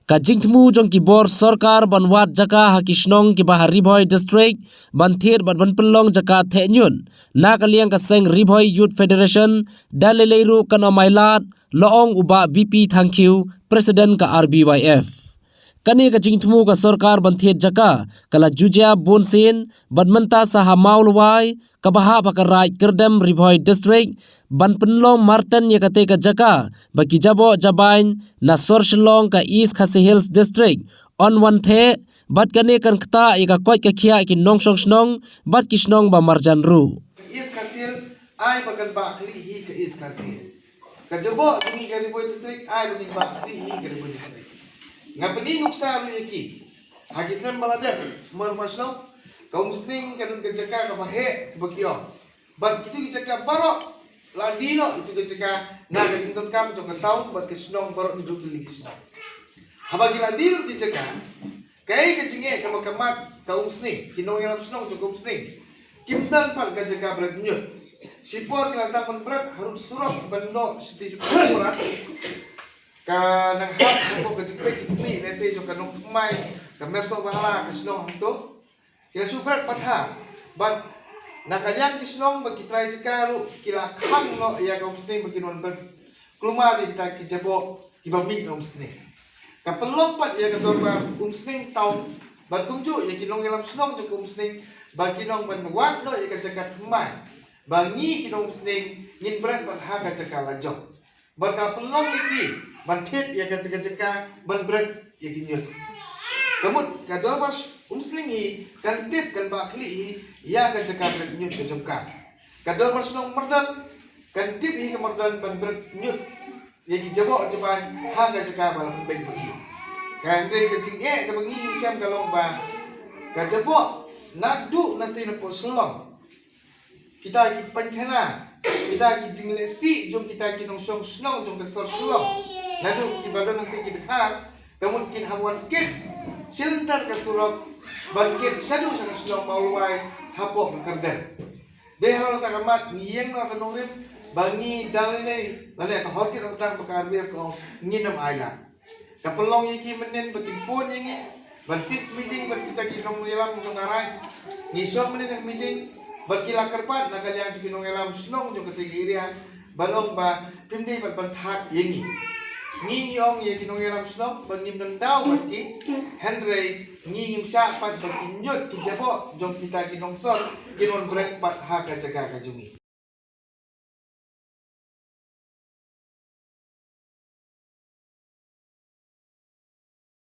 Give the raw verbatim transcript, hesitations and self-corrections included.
Ka jingthmu jong ki bor sorkar ban wad jaka ha ki shnong kiba ha Ri Bhoi District ban thied bad ban pynlong jaka theh ñiut na ka liang ka seng Ri Bhoi Youth Federation da lei lei ruh kan ym ailad, la ong u Bah B P Thangkhiew, President ka R B Y F. Kane ka jingthmu ka sorkar ban thied jaka ka la ju jia bun sien bad mynta sa ha Mawlawai kaba hap ha ka raid Kyrdem Ri Bhoi District ban pynlong marten ïa katei ka jaka ba ki jaboh jabain na sor Shillong ka East Khasi Hills District yn wan theh, bad kane kan ktah ïa ka koit ka khiah ki nongshong shnong bad ki shnong ba marjan ruh. East Khasi Hills ai ba kan bah khlieh hi ka East Khasi Hills. Ka jaboh jong ngi ka Ri Bhoi District ai ba ngin bah khlieh hi ka Ri Bhoi District. Nga pyni nuksa ruh ïa ki. Ha ki snem ba la dep, mar ma shnong, ka Umsning ka don ka jaka kaba heh ba ki ong. Bad kitu ki jaka baroh la die noh itu ki jaka na ka jingdonkam jong ka town bad ka shnong baroh, ndu tylli ki shnong. Haba ki la die lut ki jaka, kaei ka jingeh kaba ka mat ka Umsning, ki nongïalam shnong jong ka Umsning? Kim don pat ka jaka bret ñiut. Shipor ki la tang ban bret harud surok ban noh shiti shipor. Ka nang hap hapoh ka jingpeit jingkmie lehse jong ka nongthymmai ka Mersoh Bahla ka shnong hangto. Ki la shu bret pat ha. Bad na ka liang ki shnong ba ki trai jaka ruh ki la khang noh ïa ka Umsning ba kin wan bret. Kulmar ïa kita ki jaboh kiba mih na Umsning. Ka pynlong pat ïa ka dorbar Umsning town bad kumjuh ïa ki nongïalam shnong jong ka Umsning ba kin ong ban wad noh ïa ka jaka thymmai ba ngi ki nong Umsning ngin bret pat ha ka jaka la jong. Bad ka pynlong ïa ki ban thied ïa ka jaka jaka ban bret ïa ki ñiut. Ka mut ka dorbar Umsning hi kan tip kan bah khlieh hi ïa ka jaka bret ñiut ka jong ka. Ka dorbar shnong Myrdon kan tip hi ka Myrdon ban bret ñiut ïa ki jaboh jabain ha ka jaka ba la pynbeit bad ki. Ka hynrei ka jingeh kaba ngi shem ka long ba ka jaboh naduh na tei na poh Shillong, kita ki pynkhana, kita ki jinglehsih jong kita ki nongshong shnong jong ka sor Shillong, naduh kiba don hangtei ki dkhar, ka mut kin hap wan kit shilynter ka surok ban kit shaduh sha ka shnong Mawlawai hapoh ka Kyrdem. Dei halor kata ka mat ngi ïeng noh ka nongrim ba ngi dang lei lei lane ka hor kit hor tang ba ka R B F ka ong ngin ym ailad. Ka pynlong ïa ki mynnin ba kin phone ïa ngi ban fix meeting bad kita ki nongïalam jong ka raid. Ngi shong mynnin ha meeting bad ki la kyrpad na ka liang jong ki nongïalam shnong jong katei ka area ban ong ba phim dei pat ban thad ïa ngi. Ngi ngi ong ïa ki nongïalam shnong ba ngim don daw bad ki, hynrei ngi ngim shah pat ba ki ñiut ki jaboh jong kita ki nongsor kin wan bret pat ha ka jaka ka jong ngi.